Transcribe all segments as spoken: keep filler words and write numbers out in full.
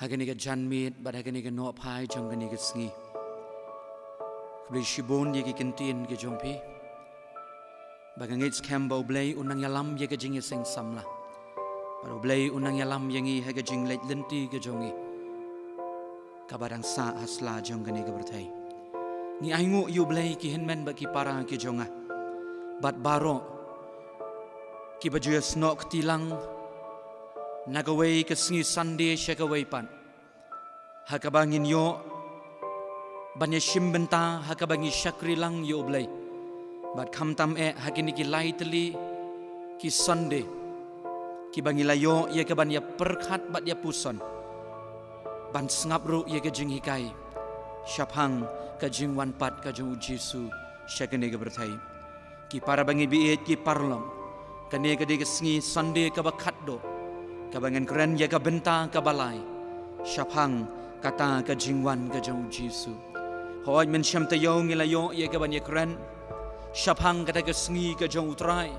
Ha kane ka janmiet bad ha kane ka nohphai jong kane ka sngi, khublei shibun ïa ki ktien ki jong phi. Ba nga ngeit skhem ba U Blei u nang ïalam ïa ka jingïaseng samla, bad U Blei u nang ïalam ïa ngi ha ka jingleit lynti ka jong ngi kaba dang sah ha sla jong kane ka pyrthei. Ngi ainguh ïa U Blei ki hynmen bad ki para ki jong nga, bad baroh kiba ju ïasnoh kti lang na kawei ka sngi Sunday sha kawei pat, ha kaba ngin ïoh ban ïashim bynta ha kaba ngi shakri lang ïa U Blei. Bad khamtam eh ha kine ki lai tylli ki Sunday kiba ngi la ïoh ïa kaban ïapyrkhat bad ïapuson, ban sngap ruh ïa ka jinghikai shaphang ka jingwan pat ka jong U Jisu sha kane ka pyrthei. Ki para ba ngi baieit, ki paralok, kane ka dei ka sngi Sunday kaba khatduh kaba ngin kren ïa ka bynta kaba lai shaphang kata ka jingwan ka jong U Jisu. Hooid, mynshem taïew ngi la ïoh ïa kaban ïakren shaphang kata ka sngi ka jong U Trai,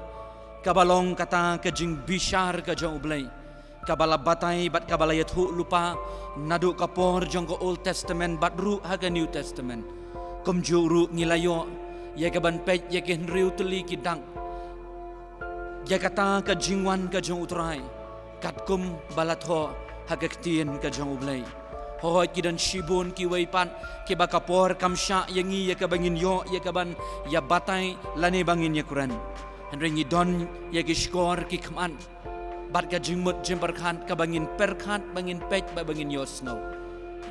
kaba long kata ka jingbishar ka jong U Blei, kaba la batai bad kaba la ïathuh lypa naduh ka por jong ka Old Testament bad ruh ha ka New Testament. Kumjuh ruh ngi la ïoh ïa kaban peit ïa ki hynriew tylli ki dak ïa kata ka jingwan ka jong U Trai, katkum ba la thoh ha ka ktien ka jong U Blei. Hooid, ki don shibun kiwei pat kiba ka por kam shah ïa ngi ïa kaba ngin ïoh ïa kaban ïabatai lane ba ngin ïakren. Hynrei ngi don ïa ki shkor ki khmat bad ka jingmut jingpyrkhat kaba ngin pyrkhat, ba ngin peit bad ba ngin ïohsngew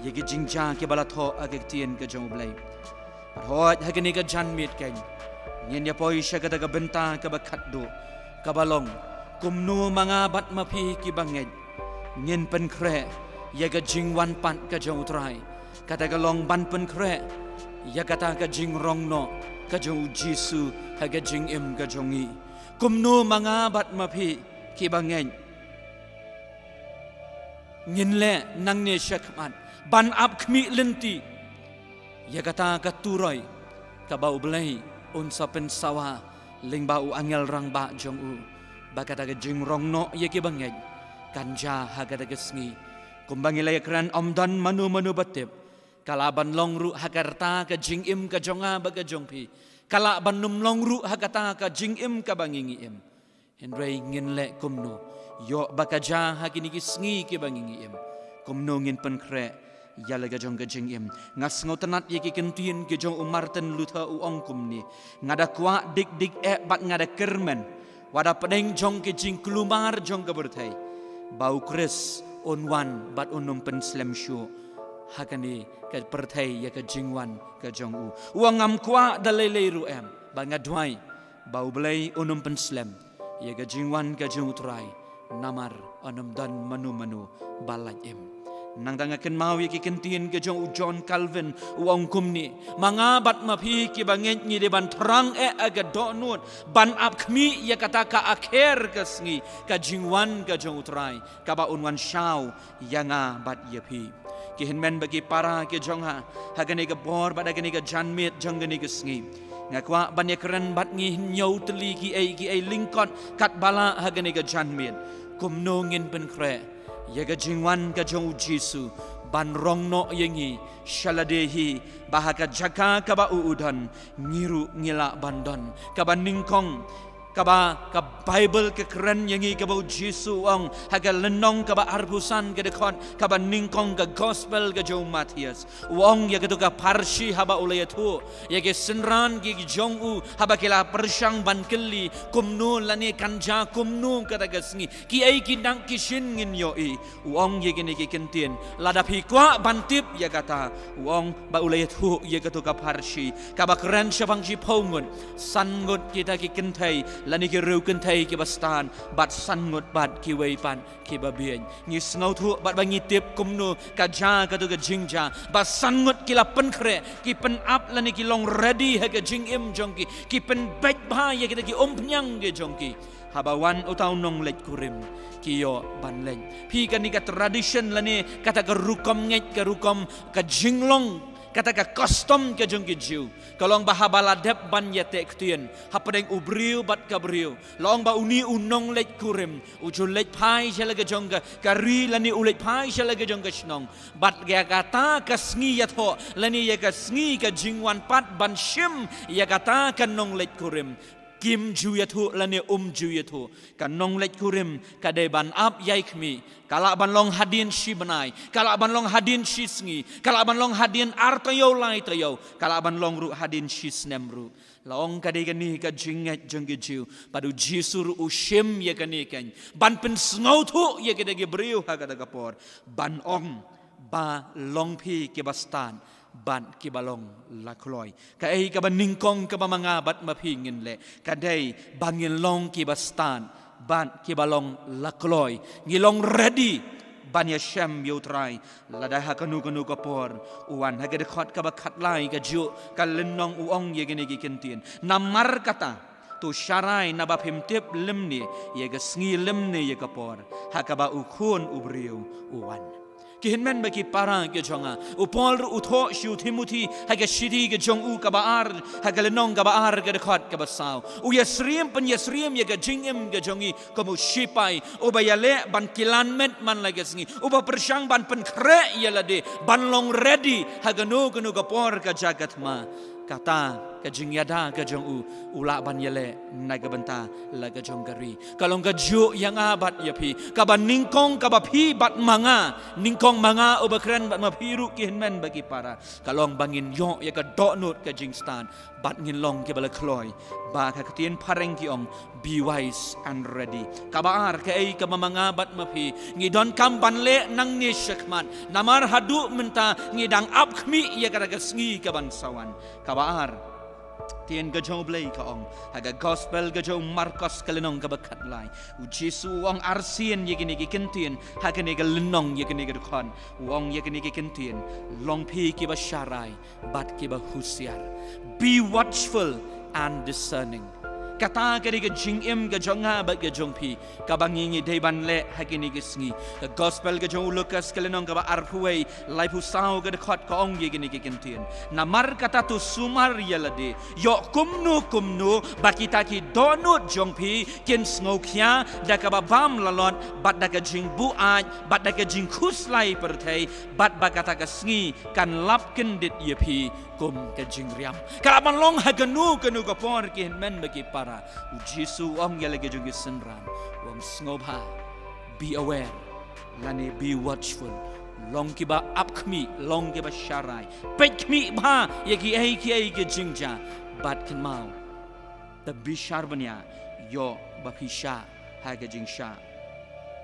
ïa ki jingjia kiba la thoh ha ka ktien ka jong U Blei. Bad hooid, ha kane ka janmiet kan ngin ïapoi sha kata ka bynta kaba khatduh, kaba long: Kumno ma nga bad ma phi kiba ngeit ngin pynkhreh ïa ka jingwan pat ka jong U Trai? Kata ka long ban pynkhreh ïa kata ka jingrong noh ka jong U Jisu ha ka jingim ka jong ngi. Kumno ma nga bad ma phi kiba ngeit ngin leh nangne shakhmat ban ap khmih lynti ïa kata ka turoi kaba U Blei un sa pynsawa lyngba u angel rangbah jong u, ba kata ka jingrong noh ïa kiba ngeit kan jia ha kata ka sngi. Kumba ngi la ïakren, ym don mano mano ba tip, ka lah ban long ruh ha ka rta ka jingim ka jong nga bad ka jong phi, ka lah ban ym long ruh ha kata ka jingim kaba ngi ngi im. Hynrei ngin leh kumno? Ïoh ba ka jia ha kine ki sngi kiba ngi ngi im. Kumno ngin pynkhreh ïa la ka jong ka jingim? Nga sngewtynnat ïa ki ktien ki jong u Martin Luther, u ong kumne: Nga da kwah dik dik eh bad nga da kyrmen wat hapdeng jong ki jingkulmar jong ka pyrthei, ba U Khrist un wan bad un ym pynslem shuh ha kane ka pyrthei ïa ka jingwan ka jong u. U ong: Ngam kwah da lei lei ruh em, bad nga duwai ba U Blei un ym pynslem ïa ka jingwan ka jong U Trai, namar un ym don mano mano ba lait im. Nangta nga kynmaw ïa ki ktien ki jong u John Calvin, u ong kumne: Ma nga bad ma phi kiba ngeit ngi dei ban thrang eh ha ka dohnud ban ap khmih ïa kata ka akher ka sngi, ka jingwan ka jong U Trai, kaba un wan shaw ïa nga bad ïa phi. Ki hynmen bad ki para ki jong nga, ha kane ka por bad ha kane ka janmiet jong kane ka sngi, nga kwah ban ïakren bad ngi hynñiew tylli kiei kiei lyngkot katba lah ha kane ka janmiet. Kumno ngin pynkhreh ïa ka jingwan ka jong U Jisu ban rong noh ïa ngi sha lade hi, ba ha ka jaka kaba u u don, ngi ruh ngi lah ban don. Kaba nyngkong, kaba ka Baibl ka kren ïa ngi, kaba U Jisu u ong ha ka lynnong kaba arphew san, ka dkhot kaba nyngkong ka Gospel ka jong u Mathaios. U ong ïa kato ka pharshi haba u la ïathuh ïa ki synran ki jong u, haba ki la pyrshang ban kylli kumno lane kan jia kumno kata ka sngi, kiei ki dak ki shin ngin ïohi. U ong ïa kine ki ktien: Lada phi kwah ban tip ïa kata, u ong, ba u la ïathuh ïa kato ka pharshi kaba kren shaphang shiphew ngut. San ngut kita ki kynthei lane ki riewkynthei kiba stad, bad san ngut bad kiwei pat kiba bieit. Ngi sngewthuh bad ba ngi tip kumno ka jia kato ka jingjia, ba san ngut ki la pynkhreh, ki pynap lane ki long ready ha ka jingim jong ki, ki pynbeit bha ïa kita ki umphniang ki jong ki. Haba wan uta u nongleit kurim, ki ïoh ban leit. Phi, kane ka tradition lane kata ka rukom ngeit, ka rukom, ka jinglong Kata ka custom ka jong ki Jiw ka long ba haba la dep ban ïateh ktien hapdeng u briew bad ka briew, la ong ba une u nongleit kurim u ju leit phai sha la ka jong ka, ka ri lane u leit phai sha la ka jong ka shnong. Bad ïa kata ka sngi ïathoh lane ïa ka sngi ka jingwan pat ban shim ïa kata ka nongleit kurim, kim ju ïathuh lane um ju ïathuh. Ka nongleit kurim ka dei ban ap ïai khmih. Ka lah ban long hadien shi bnai, ka lah ban long hadien shi sngi, ka lah ban long hadien ar taïew lai taïew, ka lah ban long ruh hadien shi snem ruh. La ong ka dei kane ka jingngeit jong ki Jiw, bad u Jisu ruh u shim ïa kane keiñ ban pynsngewthuh ïa kita ki briew ha kata ka por, ban ong ba long phi kiba stad bad kiba long la kloi. Kaei kaba nyngkong kaba ma nga bad ma phi ngin leh, ka dei ba ngin long kiba stad bad kiba long la kloi. Ngi long ready ban ïashem ïa u Trai lada ha kano kano ka por u wan. Ha ka dkhot kaba khatlai ka juh ka lynnong u ong ïa kine ki kyntien: Namar kata, to sharai naba phim tip lymne ïa ka sngi lymne ïa ka por ha kaba u Khun u briew u wan. Ki hynmen bad ki para ki jong nga, u Paul ruh u thoh sha u Timothi ha ka shithi ka jong u kaba ar, ha ka lynnong kaba ar ka dkhot kaba saw, u ïasyriem pynïasyriem ïa ka jingim ka jong ngi kum u shipai uba ïaleh ban kilan met man la ka sngi, uba pyrshang ban pynkhreh ïa lade ban long ready ha kano kano ka por ka jaka thma. Kata ka jingïada ka jong u u lah ban ïaleh na ka bynta la ka jong ka ri. Ka long ka juh ïa nga bad ïa phi, kaba nyngkong kaba phi bad ma nga, nyngkong ma nga uba kren bad ma phi ruh ki hynmen bad ki para, ka long ba ngin ïoh ïa ka dohnud ka jingstad bad ngin long kiba la kloi. Ba ka ktien phareng ki ong, be wise and ready. Kaba ar, kaei kaba ma nga bad ma phi ngi donkam ban leh nangne shakhmat, namar haduh mynta ngi dang ap khmih ïa kata ka sngi kaban sa wan. Kaba ar, ktien ka jong u Blei ka ong ha ka gospel ka jong u Markos ka lynnong kaba khatlai, u Jisu u ong arsien ïa kine ki kyntien ha kane ka lynnong, ïa kane ka dkhot, u ong ïa kine ki kyntien: Long phi kiba sharai bad kiba husiar. Be watchful and discerning. Kata ka dei ka jingim ka jong nga bad ka jong phi kaba ngi ngi dei ban leh ha kine ki sngi. Ka gospel ka jong u Lukas ka lynnong kaba arphew wei, laiphew saw ka dkhot ka ong ïa kine ki kyntien: Namar kata, to sumar ïa lade, ïoh kumno kumno ba kita ki dohnud jong phi kin sngewkhia da kaba bam lalot bad da ka jingbuaid bad da ka jingkhuslai pyrthei, bad ba kata ka sngi kan lap kyndit ïa phi kum ka jingriam. Ka lah ban long ha kano kano ka por ki hynmen bad ki para. U Jisu u ong ïa la ka jong ki synran, u ong sngewbha, be aware, lane be watchful. Long kiba ap khmih, long kiba sharai. Peit khmih bha ïa kiei kiei ki jingjia bad kynmaw, da bishar bniah ïoh ba phi shah ha ka jingshah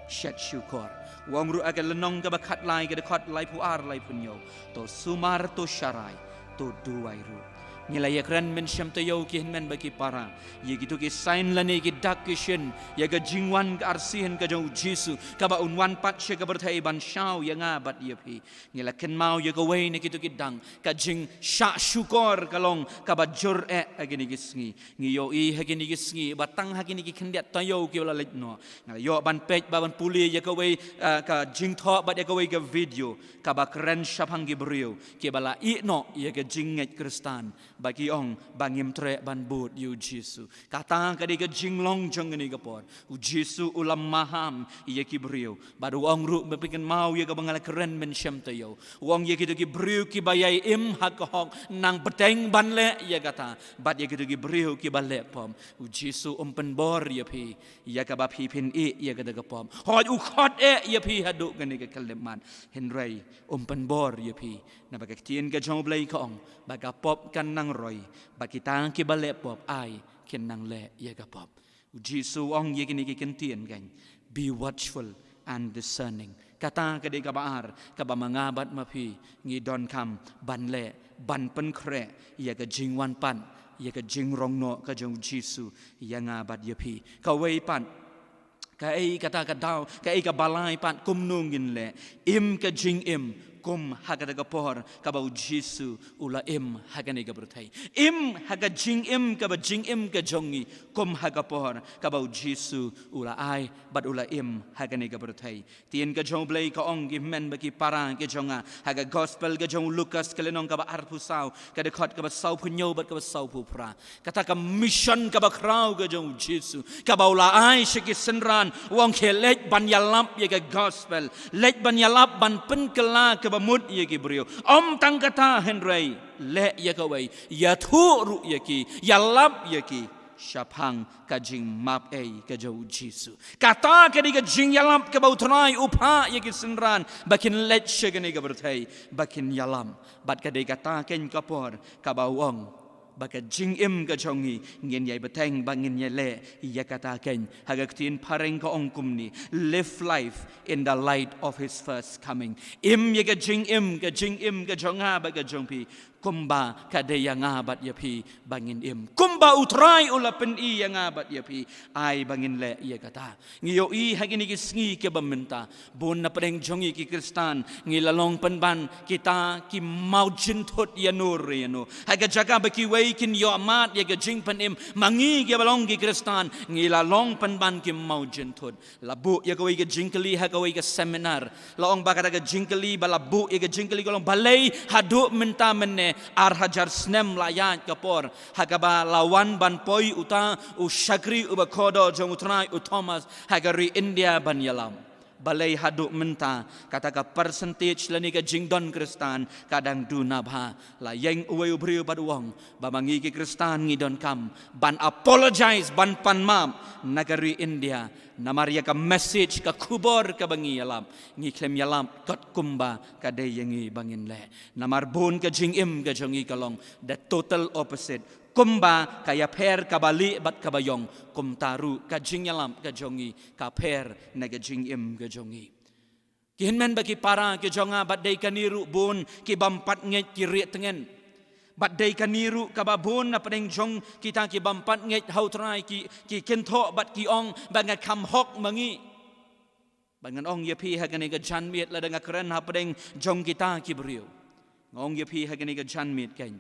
shet shukor. U ong ruh ha ka lynnong kaba khatlai ka dkhot laiphew ar, laiphew hynñiew: To sumar, to sharai, to duwai ruh. Ngi la ïakren mynshem taïew ki hynmen bad ki para ïa kito ki sign lane ki dak ki shin ïa ka jingwan ka arsien ka jong u Jisu, kaba un wan pat sha ka pyrthei ban shaw ïa nga bad ïa phi. Ngi la kynmaw ïa kawei na kito ki dak, ka jingshah shukor ka long kaba jur eh ha kine ki sngi. Ngi ïohi ha kine ki sngi ba tang ha kine ki khyndiat taïew kiba la leit noh, nga la ïoh ban peit bad ban pule ïa kawei, ah, ka jingthoh bad ïa kawei ka video kaba kren shaphang ki briew kiba la ïeh noh ïa ka jingngeit Khristan, ba ki ong ba ngim treh ban bud ïa u Jisu. Kata ka dei ka jinglong jong kane ka por. U Jisu u la maham ïa ki briew. Bad u ong ruh, ba phi kynmaw ïa kaba nga la kren mynshem taïew, u ong ïa kito ki briew kiba ïai im ha ka hok, nang bteng ban leh ïa kata. Bad ïa kito ki briew kiba leh pop, u Jisu um pynbor ïa phi ïa kaba phi phin ïeh ïa kata ka pop. Hooid, u khot eh ïa phi haduh kane ka khyllipmat, hynrei um pynbor ïa phi. Naba ka ktien ka jong u Blei ka ong ba ka pop kan nang roi, ba kita kiba leh pop ai kin nang leh ïa ka pop. U Jisu u ong ïa kine ki kyntien kan: Be watchful and discerning. Kata ka dei kaba ar kaba ma nga bad ma phi ngi donkam ban leh, ban pynkhreh ïa ka jingwan pat, ïa ka jingrong noh ka jong u Jisu ïa nga bad ïa phi. Kawei pat, kaei kata ka daw, kaei kaba lai pat, kumno ngin leh? Im ka jingim Kum ha kata ka por kaba u Jisu u la im ha kane ka pyrthei. Im ha ka jingim kaba jingim ka jong ngi, kum ha ka por kaba u Jisu u la ai bad u la im ha kane ka pyrthei. Ktien ka jong u Blei ka ong, ki hynmen bad ki para ki jong nga, ha ka gospel ka jong u Lukas ka lynnong kaba arphew saw, ka dkhot kaba sawphew hynñiew bad kaba sawphew phra. Kata ka mission kaba khraw ka jong u Jisu, kaba u la ai sha ki synran, u ong, khie leit ban ïalap ïa ka gospel, leit ban ïalap ban pynkylla kaba mut ïa ki briew. Ym tang kata hynrei, leh ïa kawei, ïathuh ruh ïa ki, ïalap ïa ki shaphang ka jingmap ei ka jong u Jisu. Kata ka dei ka jingïalap kaba u Trai u phah ïa ki synran ba kin leit sha kane ka pyrthei ba kin ïalap. Bad ka dei kata keiñ ka por kaba u ong ba ka jingim ka jong ngi ngin ïai bteng, ba ngin ïai leh ïa kata keiñ. Ha ka ktien phareng ka ong kumne, live life in the light of his first coming. Im ïa ka jingim, ka jingim ka jong nga bad ka jong phi, kumba ka dei ïa nga bad ïa phi ba ngin im. Kumba u Trai u la pyni ïa nga bad ïa phi, ai ba ngin leh ïa kata. Ngi ïohi ha kine ki sngi kiba mynta, bun na pdeng jong ngi ki Khristan, ngi la long pynban kita ki mawjynthut ïano re ïano. Ha ka jaka ba kiwei kin ïoh mad ïa ka jingpynim, ma ngi kiba long ki Khristan, ngi la long pynban ki mawjynthut. La buh ïa kawei ka jingkylli ha kawei ka seminar. La ong ba kata ka jingkylli ba la buh ïa ka jingkylli ka long, balei haduh mynta mynne, ar hajar snem la ïaid ka por, ha kaba la wan ban poi uta u shakri uba kordor jong u Trai, u Thomas, ha ka ri India ban ïalam. Balei haduh mynta kata ka percentage lane ka jingdon Khristan ka dang duna bha? La ïeng uwei u briew bad u ong ba ma ngi ki Khristan ngi donkam ban apologize, ban pan map na ka ri India. Namar ïa ka message, ka khubor kaba ngi ïalap, ngi khlem ïalap katkum ba ka dei ïa ngi ba ngin leh. Namar bun ka jingim ka jong ngi ka long the total opposite. Kumba ka ïapher kaba lieh bad kaba ïong, kumta ruh ka jingïalap ka jong ngi ka pher na ka jingim ka jong ngi. Ki hynmen bad ki para ki jong nga, bad dei kane ruh bun ki bym pat ngeit ki rieh tngen. Bad dei kane ruh kaba bun na pdeng jong kita ki bym pat ngeit ha u Trai ki, ki kynthoh bad ki ong ba nga kham hok ma ngi. Bad ngan ong ïa phi ha kane ka janmiet, lada nga kren ha pdeng jong kita ki briew, nga ong ïa phi ha kane ka janmiet keiñ,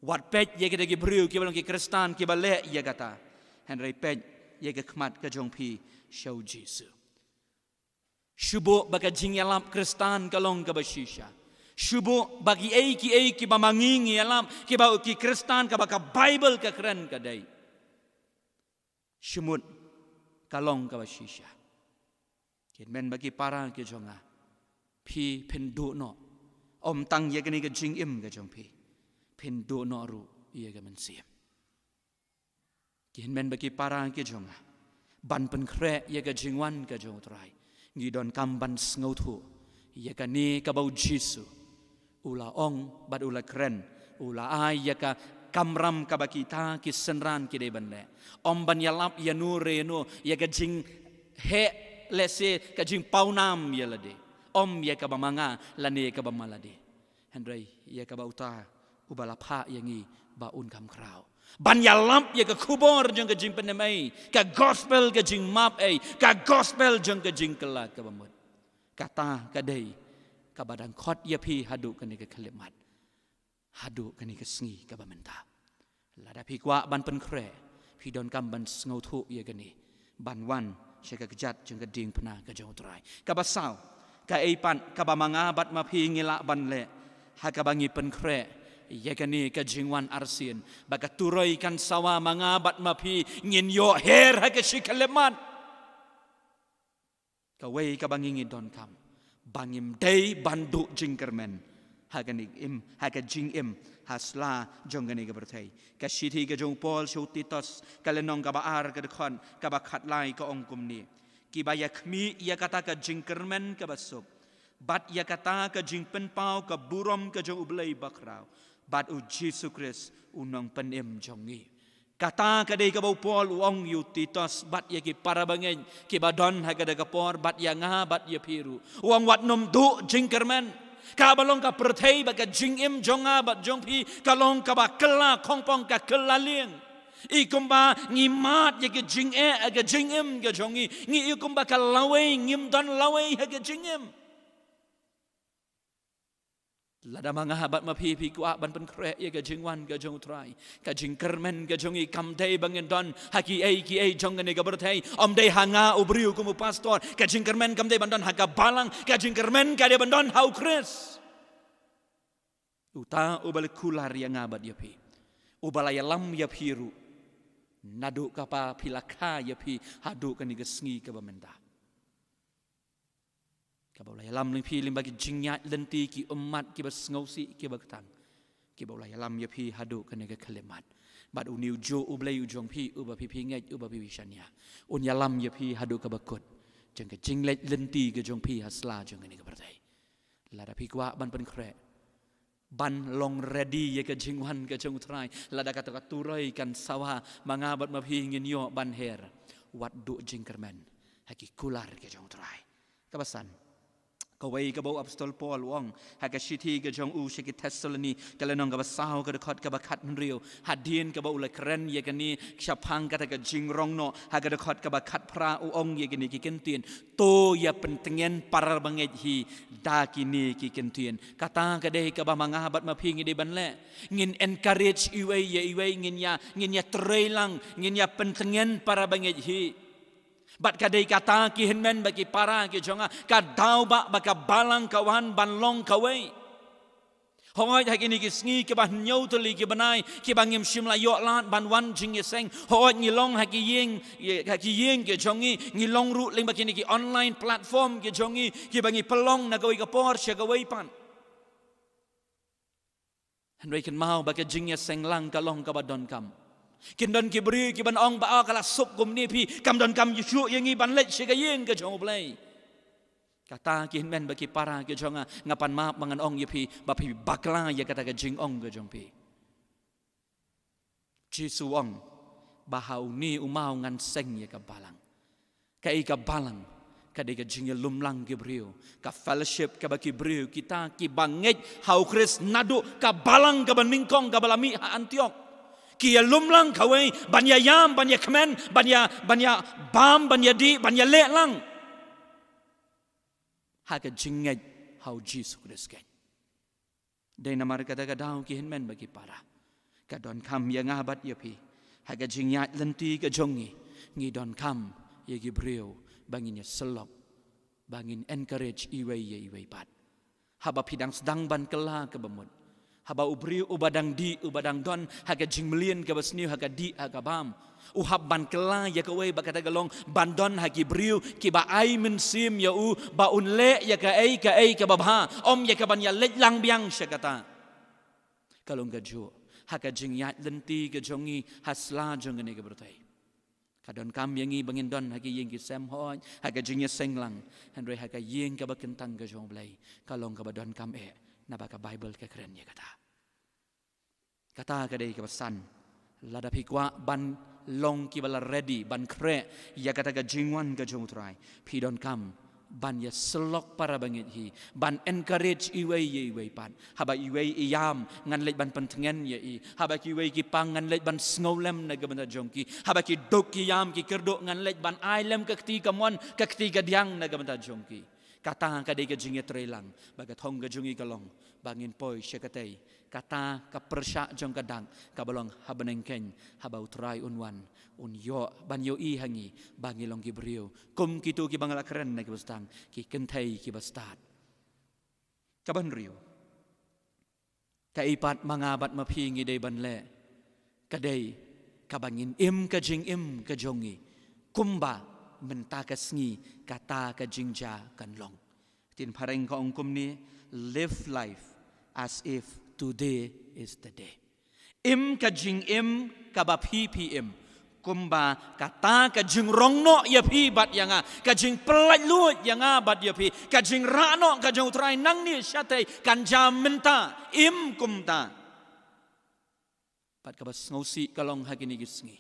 wat peit ïa kita ki briew kiba long ki Khristan kiba leh ïa kata, hynrei peit ïa ka khmat ka jong phi sha u Jisu. Shu buh ba ka jingïalap Khristan ka long kaba shisha. Shu buh ba kiei kiei kiba ma ngi ngi ïalap, kiba ki Khristan, kaba ka Baibl ka kren ka dei, shu mut ka long kaba shisha. Ki hynmen bad ki para ki jong nga, phi phin duh noh ym tang ïa kane ka jingim ka jong phi, phin duh noh ruh ïa ka mynsiem. Ki hynmen bad ki para ki jong nga, ban pynkhreh ïa ka jingwan ka jong u Trai, ngi donkam ban sngewthuh ïa kane kaba u Jisu u la ong bad u la kren, u la ai ïa ka kamram kaba kita ki synran ki dei ban leh. Ym ban ïalap ïano re ïano ïa ka jingheh, lehse ka jingpawnam ïa lade, ym ïa kaba ma nga lane kaba ma lade, hynrei ïa kaba uta uba la phah ïa ngi ba un kham khraw, ban ïalap ïa ka khubor jong ka jingpynim ei, ka gospel ka jingmap ei, ka gospel jong ka jingkylla kaba mut. Kata ka dei kaba dang khot ïa phi haduh kane ka khyllipmat, haduh kane ka sngi kaba mynta. Lada phi kwah ban pynkhreh, phi donkam ban sngewthuh ïa kane, ban wan sha ka kjat jong ka diengphna ka jong u Trai. Kaba saw, kaei pat kaba ma nga bad ma phi ngi lah ban leh ha kaba ngi pynkhreh ïa kane ka jingwan arsien, ba ka turoi kan sawa ma nga bad ma phi ngin ïoh her ha ka shi khyllipmat. Kawei kaba ngi ngi donkam, ba ngim dei ban duh jingkyrmen ha kane im, ha ka jingim ha sla jong kane ka pyrthei. Ka shithi ka jong u Paul sha u Titus, ka lynnong kaba ar, ka dkhot kaba khatlai, ka ong kumne: Kiba ïakhmih ïa kata ka jingkyrmen kaba suk, bad ïa kata ka jingpynpaw ka burom ka jong U Blei bakhraw bad U Jisu Khrist U Nongpynim jong ngi. Kata ka dei kaba u Paul u ong ïa u Titus bad ïa ki para bangeit kiba don ha kata ka por, bad ïa nga bad ïa phi ruh. U ong wat nym duh jingkyrmen. Kaba long ka pyrthei bad ka jingim jong nga bad jong phi ka long kaba kylla khongpong, ka kylla lieng. I kumba ngi mad ïa ka jingeh ha ka jingim ka jong ngi, ngi i kumba ka lawei, ngim don lawei ha ka jingim. Lada ma nga bad ma phi phi kwah ban pynkhreh ïa ka jingwan ka jong U Trai, ka jingkyrmen ka jong ngi kam dei ba ngin don ha kiei kiei jong kane ka pyrthei. Ym dei ha nga u briew kum u pastor, ka jingkyrmen kam dei ban don ha ka balang, ka jingkyrmen ka dei ban don ha U Khrist. Uta uba la kular ïa nga bad ïa phi, uba la ïalam ïa phi ruh, naduh kaba phi la kha ïa phi haduh kane ka sngi kaba mynta. Kaba u la ïalam lyngba phi lyngba ki jingïaid lynti, ki ummat kiba sngewsih kiba kthang, kiba u la ïalam ïa phi haduh kane ka khyllipmat. Bad une u juh U Blei u jong phi, uba phi phi ngeit, uba phi phi shaniah, un ïalam ïa phi haduh kaba kut jong ka jingleit lynti ka jong phi ha sla jong kane ka pyrthei. Lada phi kwah ban pynkhreh, ban long ready ïa ka jingwan ka jong U Trai, lada kata ka turoi kan sawa, ma nga bad ma phi ngin ïoh ban her, wat duh jingkyrmen ha ki kular ka jong U Trai. Kaba san, kawei kaba u apostol Paul u ong ha ka shithi ka jong u sha ki Thessaloni, ka lynnong kaba saw, ka dkhot kaba khathynriew, hadien kaba u la kren ïa kane shaphang kata ka jingrong noh, ha ka dkhot kaba khatphra u ong ïa kine ki kyntien: To ïa pyntngen para bangeit hi da kine ki kyntien. Kata ka dei kaba ma nga bad ma phi ngi dei ban leh. Ngin encourage iwei ïa iwei, ngin ïa, ngin ïa trei lang, ngin ïa pyntngen para bangeit hi. Bad ka dei kata ki hynmen bad ki para ki jong nga, ka daw ba, ba ka balang ka wan ban long kawei. Hooid, ha kine ki sngi kiba hynñiew tylli ki bnai kiba ngim shym la ïoh lad ban wan jingïaseng, hooid, ngi long ha ki ïing, ha ki ïing ki jong ngi, ngi long ruh lyngba kine ki online platform ki jong ngi, kiba ngi pynlong na kawei ka por sha kawei pat. Hynrei kynmaw ba ka jingïaseng lang ka long kaba donkam. Kin don ki briew kiban ong ba, oh, ka la suk kumne phi, kam donkam shuh ïa ngi ban leit sha ka ïing ka jong U Blei. Kata ki hynmen bad ki para ki jong nga, nga pan map ba ngan ong ïa phi ba phi bakla ïa kata ka jingong ka jong phi. Jisu u ong ba ha une u maw ngan seng ïa ka balang. Kaei ka balang? Ka dei ka jingïalumlang ki briew, ka fellowship kaba ki briew, kita kiba ngeit ha U Khrist naduh ka balang kaba nyngkong kaba la mih ha Antiok, ki ïalumlang kawei ban ïaïam, ban ïakmen, ban ïa, ban ïabam, ban ïadih, ban ïaleh lang ha ka jingngeit ha U Jisu Khrist keiñ. Dei namar kata ka daw ki hynmen bad ki para, ka donkam ïa nga bad ïa phi, ha ka jingïaid lynti ka jong ngi, ngi donkam ïa ki briew ba ngin ïasyllok, ba ngin encourage iwei ïa iwei pat. Haba phi dang sdang ban kylla kaba mut, haba u briew uba dang dih, uba dang don ha ka jingmlien kaba sniew, ha ka dih, ha ka bam, u hap ban kylla ïa kawei, bad kata ka long ban don ha ki briew kiba ai mynsiem ïa u ba un leh ïa kaei kaei kaba bha, ym ïa kaban ïaleit lang biang sha kata. Ka long kajuh ha ka jingïaid lynti ka jong ngi ha sla jong kane ka pyrthei. Ka donkam ïa ngi ba ngin don ha ki ïing ki sem, hooid, ha ka jingïaseng lang, hynrei ha ka ïing kaba kyntang ka jong U Blei ka long kaba donkam eh, naba ka Baibl ka kren ïa kata. Kata ka dei kaba san. Lada phi kwah ban long kiba la ready ban khreh ïa kata ka jingwan ka jong U Trai, phi donkam ban ïasyllok para bangeit hi, ban encourage iwei ïa iwei pat. Haba iwei i ïam, ngan leit ban pyntngen ïa i. Haba kiwei ki pang, ngan leit ban sngewlem na ka bynta jong ki. Haba ki duk ki ïam ki kyrduh, ngan leit ban ai lem ka kti kamon, ka kti kadiang na ka bynta jong ki. Kata ka dei ka jingïatreilang. Bad ka thong ka jong ngi ka long ba ngin poi sha katei, kata ka pyrshah jong ka dak kaba long ha bneng keiñ, haba U Trai un wan, un ïoh ban ïohi ha ngi ba ngi long ki briew kum kito kiba nga la kren na kiba sdang, ki kynthei kiba stad. Kaba hynriew, kaei pat ma nga bad ma phi ngi dei ban leh? Ka dei kaba ngin im ka jingim ka jong ngi kumba mynta ka sngi kata ka jingjia kan long. Ktien phareng ka ong kumne: Live life as if today is the day. Im ka jingim kaba phi phi im kumba kata ka jingrong noh ïa phi bad ïa nga, ka jingpyllait luid ïa nga bad ïa phi, ka jingrah noh ka jong U Trai nangne shatei, kan jia mynta. Im kumta. Bad kaba sngewsih ka long ha kine ki sngi,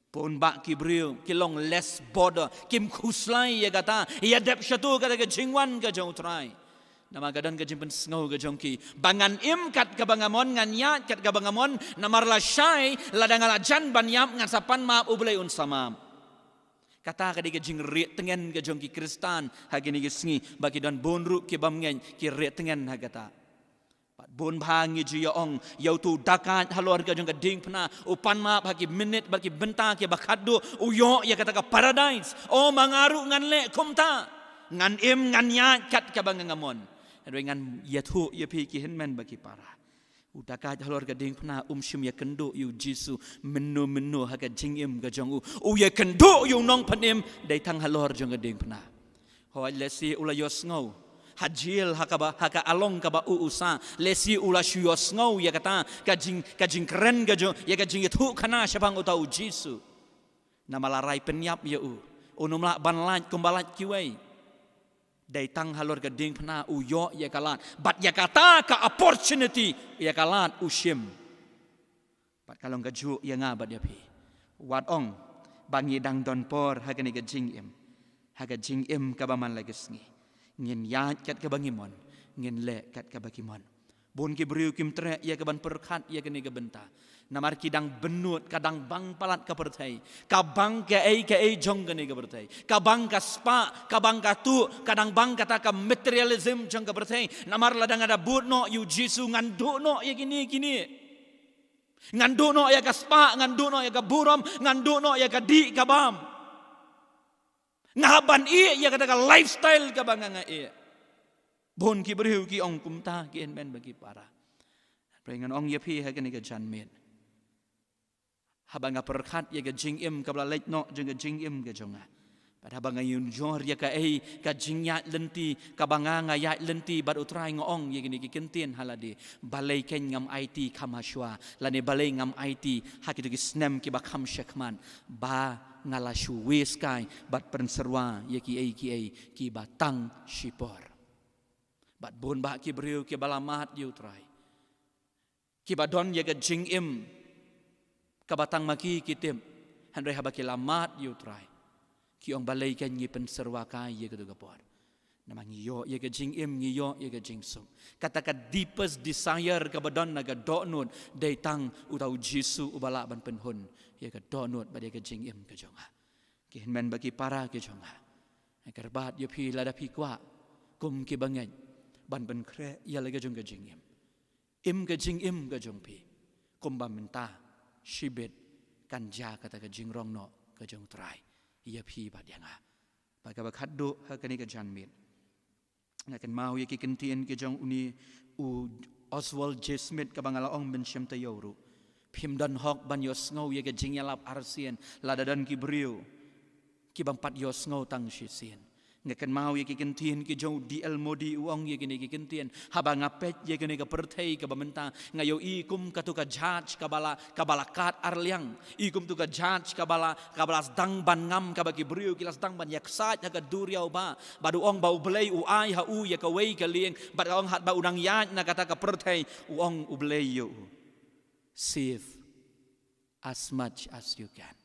pun ba ki briew ki long less bother, kim khuslai ïa kata, ïa dep shato kata ka jingwan ka jong U Trai. Namar ka don ka jingpynsngew ka jong ki ba ngan im kat kaba nga mon, ngan ïaid kat kaba nga mon, namar lashai lada nga la jan ban ïap ngan sa pan map, U Blei un sa map. Kata ka dei ka jingrieh tngen ka jong ki Khristan ha kine ki sngi, ba ki don bun ruh ki bym ngeit, ki rieh tngen ha kata. Bad bun bha ngi ju ïa ong, ïa utu u dakaid halor ka jong ka diengphna, u pan map ha ki minit bad ki bynta kiba khatduh, u ïoh ïa kata ka paradise. O ma nga ruh ngan leh kumta. Ngan im, ngan ïaid kat kaba nga nga mon. Hynrei ngan ïathuh ïa phi ki hynmen bad ki para, u dakaid halor ka diengphna um shym ïakynduh ïa u Jisu mynno mynno ha ka jingim ka jong u. U ïakynduh ïa u Nongpynim dei tang halor jong ka diengphna. Hooid, lehse u la ïohsngew ha jail, ha kaba, ha ka along kaba u u sah. Lehse u la shu ïohsngew ïa kata ka jing, ka jingkren ka jong, ïa ka jingïathuhkhana shaphang uta u Jisu. Namar la rai pynïap ïa u, un ym lah ban lait kumba lait kiwei. Dei tang halor ka diengphna u ïoh ïa ka lad. Bad ïa kata ka opportunity, ïa ka lad u shim. Bad ka long kajuh ïa nga bad ïa phi. Wat ong ba ngi dang don por ha kane ka jingim, ha ka jingim kaba man la ka sngi. Ngin ïaid kat kaba ngi mon, ngin leh kat kaba ki mon. Bun ki briew kim treh ïa kaban pyrkhat ïa kane ka bynta. Namar ki dang bynnud, ka dang bang palat ka pyrthei, ka bang kaei kaei jong kane ka pyrthei, ka bang ka spah, ka bang ka tuh, ka dang bang kata ka materialism jong ka pyrthei. Namar lada nga da bud noh ïa u Jisu, ngan duh noh ïa kine kine. Ngan duh noh ïa ka spah, ngan duh noh ïa ka burom, ngan duh noh ïa ka dih ka bam. Nga hap ban ïeh ïa kata ka lifestyle kaba nga nga ïeh. Bun ki briew ki ong kumta, ki hynmen bad ki para. Hynrei ngan ong ïa phi ha kane ka janmiet, haba nga pyrkhat ïa ka jingim kaba la leit noh jong ka jingim ka jong nga, bad haba nga ïoh jur ïa kaei ka jingïaid lynti kaba nga nga ïaid lynti bad u Trai, nga ong ïa kine ki kyntien ha lade: Balei kein ngam aiti kham ha shuwa, lane balei ngam aiti ha kito ki snem kiba kham shakhmat, ba nga la shu wis kai bad pynsyrwa ïa kiei kiei kiba tang shipor. Bad bun bah ki briew kiba la mad ïa u Trai, kiba don ïa ka jingim kaba tang ma ki ki tip, hynrei haba ki la mad ïa u Trai, ki ong: Balei kein ngi pynsyrwa kai ïa kato ka por? Namar ngi ïoh ïa ka jingim, ngi ïoh ïa ka jingsuk. Kata ka deepest desire kaba don na ka dohnud dei tang uta u Jisu uba lah ban pynhun ïa ka dohnud bad ïa ka jingim ka jong nga. Ki hynmen bad ki para ki jong nga, nga kyrpad ïa phi, lada phi kwah kum kiba ngeit ban pynkhreh ïa la ka jong ka jingim, im ka jingim ka jong phi, kumba mynta shibit kan jia kata ka jingrong noh ka jong u Trai ïa phi bad ïa nga. Bad kaba khatduh ha kane ka janmiet, nga kynmaw ïa ki kyntien ki jong une u Oswald J Smith kaba nga la ong mynshem taïew ruh: Phim don hok ban ïohsngew ïa ka jingïalap arsien lada don ki briew ki bym pat ïohsngew tang shisien. Nga kynmaw ïa ki kyntien ki jong u D L Moody, u ong ïa kine ki kyntien: Haba nga peit ïa kane ka pyrthei kaba mynta, nga ïohi kum kato ka jahaj kaba la, kaba la kad arliang. I kum kato ka jahaj kaba la, kaba la sdang ban ngam, kaba ki briew ki la sdang ban ïaksaid ha ka duriaw bah. Bad u ong ba U Blei u ai ha u ïa kawei ka lieng. Bad ka ong, haba u nang ïaid na kata ka pyrthei, u ong U Blei ïa u: Save as much as you can.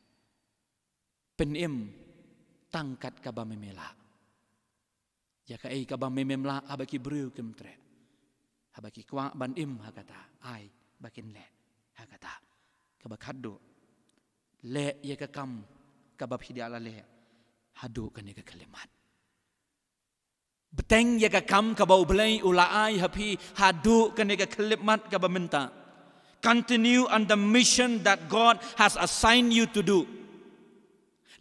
Pynim tang kat kaba me me lah. Ïa kaei kaba me mem lah, haba ki briew kim treh, haba ki kwah ban im ha kata, ai ba kin leh ha kata. Kaba khatduh, leh ïa ka kam kaba phi dei la leh haduh kane ka khyllipmat. Bteng ïa ka kam kaba U Blei u la ai ha phi haduh kane ka khyllipmat kaba mynta. Continue on the mission that God has assigned you to do.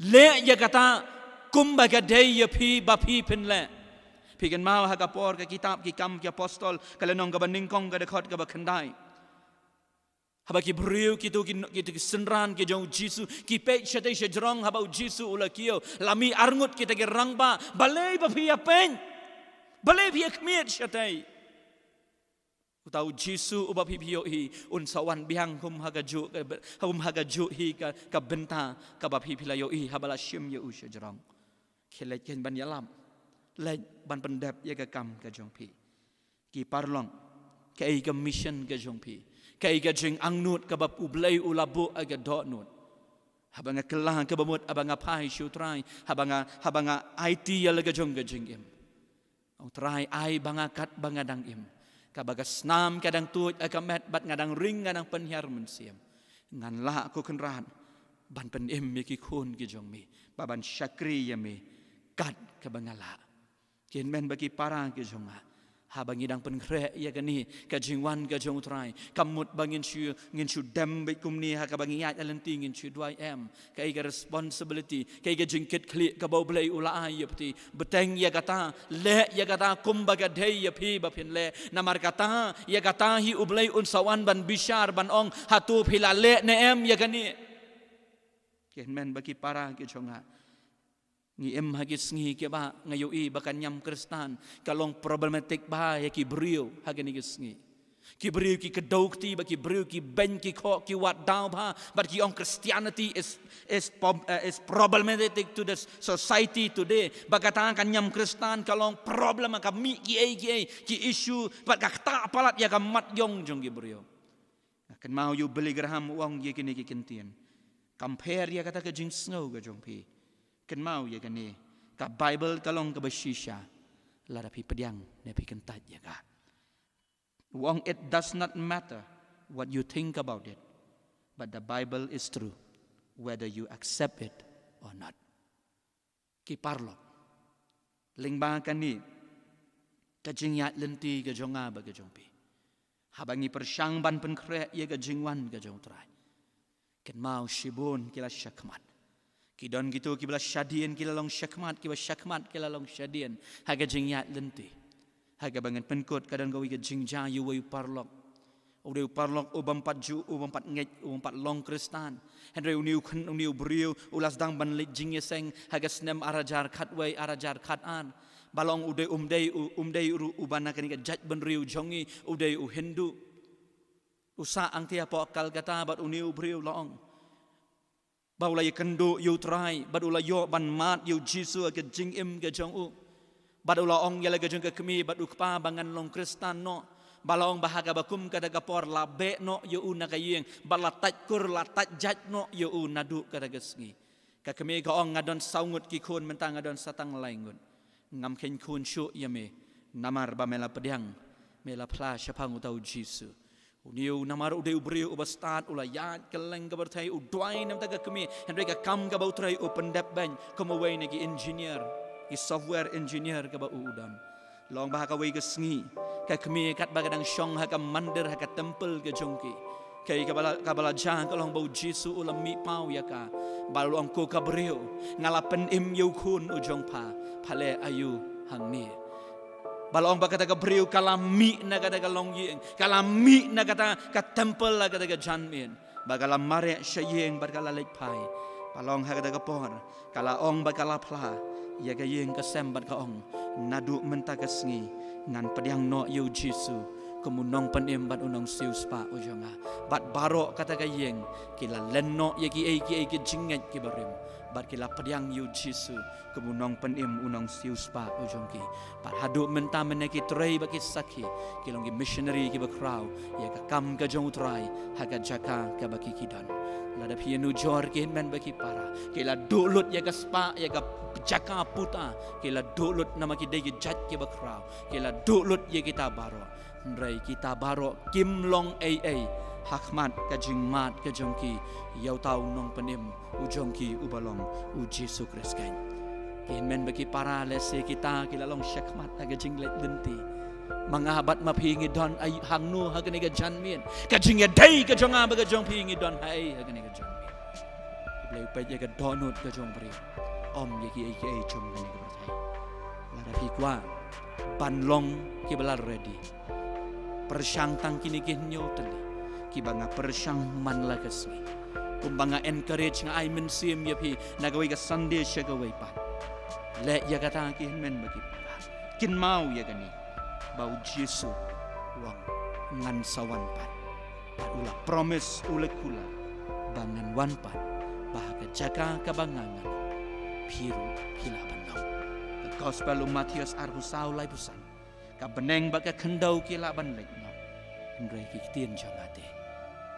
Leh ïa kata kumba ka dei ïa phi ba phi phin leh. Phi kynmaw ha ka por ka kitab Ki Kam ki Apostol, ka lynnong kaba nyngkong, ka dkhot kaba khyndai. Haba ki briew kito ki, kito ki synran ki jong u Jisu ki peit shatei shajrong haba u Jisu u la kiew, la mih arngut kita ki rangbah: Balei ba phi ïa peit? Balei phi ïa khmied shatei? Uta u Jisu uba phi phi ïohi un sa wan biang kum ha kajuh, kum ha kajuh hi ka, ka bynta kaba phi phi la ïohi haba la shim ïa u shajrong. Khie leit kein ban ïalap, leit ban pyndep ïa ka kam ka jong phi. Ki paralok, kaei ka mission ka jong phi? Kaei ka jingangnud kaba U Blei u la buh ha ka dohnud? Haba nga kylla kaba mut, haba nga phai sha u Trai, haba nga, haba nga aiti ïa la ka jong ka jingim, ong Trai, ai ba nga kat ba nga dang im, kaba ka snam ka dang tuid ha ka met bad nga dang ring, nga dang pynhiar mynsiem. Ngan lah, ko Kynrad, ban pynim ïa ki khun ki jong me, ba ban shakri ïa me kat kaba nga lah. Ki hynmen bad ki para ki jong nga, Haba ngi dang pynkhreh ïa kane ka jingwan ka jong U Trai, kam mut ba ngin shu, ngin shu dem beit kumne ha kaba ngi ïaid lynti ngin shu duwai, em. Kaei ka responsibility, kaei ka jingkitkhlieh kaba U Blei u la ai ïa phi? Bteng ïa kata, leh ïa kata kumba ka dei ïa phi ba phin leh. Namar kata, ïa kata hi U Blei un sa wan ban bishar, ban ong, hato phi la leh ne em ïa kane? Ki hynmen bad ki para ki jong nga, ngi im ha ki sngi kiba nga ïohi ba ka niam Khristan ka long problematic bha ïa ki briew ha kine ki sngi. Ki briew ki kdew kti bad ki briew ki beiñ ki khoh, ki wad daw bha bad ki ong Christianity is, is pom-, eh, is problematic to the society today. Bad kata ka niam Khristan ka long problem, ka mih kiei kiei ki issue bad ka ktah palat ïa ka mat ïong jong ki briew. Nga kynmaw ïa u Billy Graham u ong ïa kine ki kyntien: Compare ïa kata ka jingsngew ka jong phi. Kynmaw ïa kane, ka Bible ka long kaba shisha, lada phi pdiang ne phi kyntait ïa ka. U ong, it does not matter what you think about it, but the Bible is true, whether you accept it or not. Ki paralok, lyngba kane ka jingïaid lynti ka jong nga bad ka jong phi, haba ngi pyrshang ban pynkhreh ïa ka jingwan ka jong U Trai, kynmaw shibun ki la shakhmat. Ki don kito kiba la shadien, ki la long shakhmat, kiba shakhmat ki la long shadien ha ka jingïaid lynti. Ha kaba ngan pynkut, ka don kawei ka jingjia ïa uwei u paralok. U dei u paralok u bym pat ju, u bym pat ngeit, u bym pat long Khristan. Hynrei une u khyn, une u briew u la sdang ban leit jingïaseng ha ka snem ar hajar khatwei, ar hajar khatar. Ba la ong u dei, um dei, u, um dei ruh uba na kane ka jaitbynriew jong ngi, u dei u Hindu. U sah hangtei hapoh Kolkata bad une u briew, la ong, ba u la ïakynduh ïa U Trai bad u la ïoh ban mad ïa U Jisu ha ka jingim ka jong u. Bad u la ong ïa la ka jong ka kmie bad u kpa ba ngan long Khristan noh. Ba la ong ba ha kaba kum kata ka por la beh noh ïa u na ka ïing bad la tait kur, la tait jait noh ïa u naduh kata ka sngi. Ka kmie ka ong, nga don saw ngut ki khun, mynta nga don sa tang lai ngut. Ngam kheiñ khun shuh ïa me, namar ba me la pdiang, me la phla shaphang uta U Jisu. Une u, namar u dei u briew uba stad, u la ïaid kylleng ka pyrthei, u duwai na bynta ka kmie, hynrei ka kam kaba U Trai u pyndep beiñ kum uwei na ki engineer, ki software engineer kaba u, u don. La ong ba ha kawei ka sngi, ka kmie katba ka dang shong ha ka mandir, ha ka temple ka jong ki, kaei kaba la, kaba la jia ka long ba U Jisu u la mih paw ïa ka. Bad u la ong, ko ka briew, nga la pynim ïa u khun u jong pha, pha leh aïu hangne? Bad la ong ba kata ka briew ka la mih na kata ka longïing, ka la mih na kata ka temple, la kata ka janmiet. Bad ka la mareh sha ïing bad ka la leit phai. Bad la ong ha kata ka por ka la ong bad ka la phla ïa ka ïing ka sem bad ka ong, naduh mynta ka sngi ngan pdiang noh ïa U Jisu kum u nongpynim bad u nongsiewspah u jong nga. Bad baroh kata ka ïing ki la len noh ïa kiei kiei ki jingngeit kiba rim bad ki la pdiang ïa U Jisu kum u nongpynim, u nongsiewspah u jong ki. Bad haduh mynta mynne ki trei bad ki sakhi, ki long ki missionary kiba khraw ïa ka kam ka jong U Trai ha ka jaka kaba ki, ki don. Lada phi ïanujor ki hynmen bad ki para, ki la duh lut ïa ka spah, ïa ka jaka puta, ki la duh lut namar ki dei ki jait kiba khraw, ki la duh lut ïa kita baroh. Hynrei kita baroh kim long ei ei ha khmat ka jingmad ka jong ki ïa uta u nongpynim u jong ki uba long U Jisu Khrist keiñ. Ki hynmen bad ki para, lehse kita ki la long shakhmat ha ka jingleit lynti. Ma nga bad ma phi ngi don ai hangno ha kane ka janmiet? Ka jingïadei ka jong nga bad ka jong phi ngi don haei ha kane ka janmiet? U Blei u peit ïa ka dohnud ka jong u briew, ym ïa kiei kiei jong kane ka pyrthei. Lada phi kwah ban long kiba la ready, pyrshang tang kine ki hynñiew tylli kiba nga pyrshang man la ka sngi. Kumba nga encourage, nga ai mynsiem ïa phi na kawei ka Sunday sha kawei pat. Leh ïa kata ki hynmen bad ki para. Kynmaw ïa kane, ba U Jisu u ong, ngan sa wan pat. Bad u la promise, u la kular ba ngan wan pat, ba ha ka jaka kaba nga, nga long, phi ruh phi lah ban long. Ka Gospel u Mathaios arphew saw, laiphew san. Ka bneng bad ka khyndew ki lah ban leit noh, hynrei ki ktien jong nga te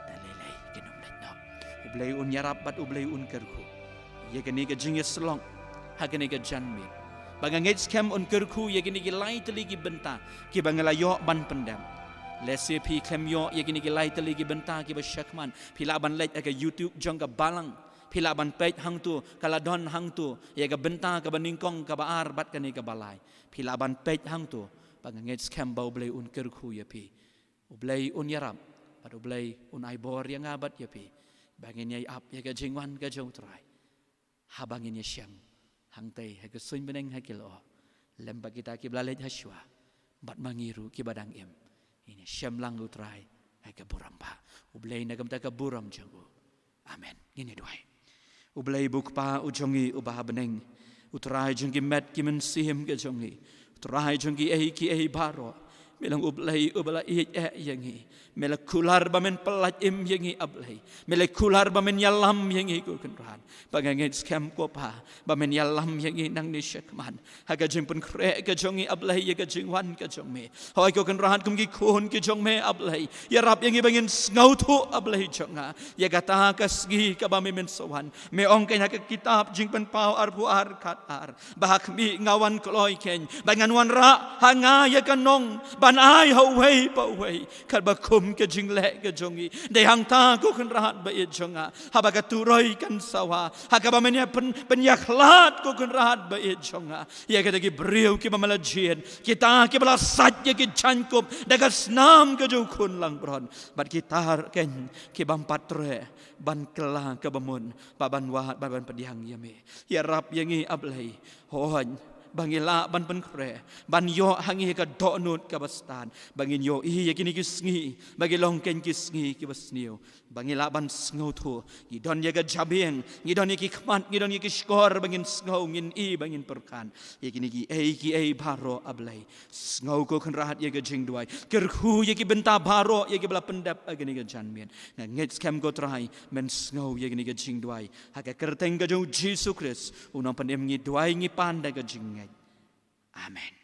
da lei lei kin ym leit noh. U Blei un ïarap bad U Blei un kyrkhu ïa kane ka jingïasyllok ha kane ka janmiet. Ba nga ngeit skhem un kyrkhu ïa kine ki lai tylli ki bynta kiba nga la ïoh ban pyndep. Lehse phi khlem ïoh ïa kine ki lai tylli ki bynta kiba shakhmat, phi lah ban leit ha ka YouTube jong ka Balang. Phi lah ban peit hangto, ka la don hangto ïa ka bynta kaba nyngkong, kaba ar bad kane kaba lai. Phi lah ban peit hangto. Ba nga ngeit skhem ba U Blei un kyrkhu ïa phi. U Blei un ïarap, bad U Blei un ai bor ïa nga bad ïa phi, ba ngin ïai ap ïa ka jingwan ka jong U Trai, haba ngin ïashem hangtei ha ka suiñ bneng ha ki lyoh, lem bad kita kiba la leit ha shuwa, bad ma ngi ruh kiba dang im, ngin ïashem lang U Trai ha ka burom bah. U Blei na ka bynta ka burom jong u. Amen. Ngin ïa duwai. U Blei U Kpa u jong ngi uba ha bneng, U Trai jong ki met ki mynsiem ka jong ngi, U Trai jong kiei kiei baroh. Me long U Blei uba la ïeit eh ïa ngi. Me la kular ba men pyllait im ïa ngi, A Blei. Me la kular ba men ïalam ïa ngi, ko Kynrad. Ba nga ngeit skhem, ko Pa, ba men ïalam ïa ngi nangne shakhmat, ha ka jingpynkhreh ka jong ngi, A Blei, ïa ka jingwan ka jong me. Hooid, ko Kynrad, kum ki khun ki jong me, A Blei, ïarap ïa ngi ba ngin sngewthuh, A Blei jong nga, ïa kata ka sngi kaba me men sa wan. Me ong kein ha ka kitab Jingpynpaw arphew ar khat ar, ba ha khmih nga wan kloi kein, ba ngan wanrah ha nga ïa ka nong ban ai ha uwei pa uwei, katba kum ka jingleh ka jong ngi. Dei hangta, ko Kynrad ba ïeit jong nga, haba ka turoi kan sawa, ha kaba men ïa pyn, pynïakhlad, ko Kynrad ba ïeit jong nga, ïa kita ki briew kiba me la jied, kita kiba la sait ïa ki jaiñkup da ka snam ka jong U Khun langbrot, bad kita ruh kein ki bym pat treh ban kylla kaba mut, bad ban wad, bad ban pdiang ïa me. Ïarap ïa ngi, A Blei. Hooid, ba ngin lah ban pynkhreh, ban ïoh ha ngi ka dohnud kaba stad, ba ngin ïohi ïa kine ki sngi ba ki long kein ki sngi kiba sniew, ba ngin lah ban sngewthuh. Ngi don ïa ka jabieng, ngi don ïa ki khmat, ngi don ïa ki shkor, ba ngin sngew, ngin i, ba ngin pyrkhat ïa kine kiei kiei baroh, A Blei. Sngew, ko Kynrad, ïa ka jingduwai. Kyrkhu ïa ki bynta baroh ïa kiba la pyndep ha kane ka janmiet. Nga ngeit skhem, ko Trai, men sngew ïa kane ka jingduwai. Ha ka kyrteng ka jong U Jisu Khrist, U Nongpynim, ngi duwai, ngi pan da ka jingngeit. Amen.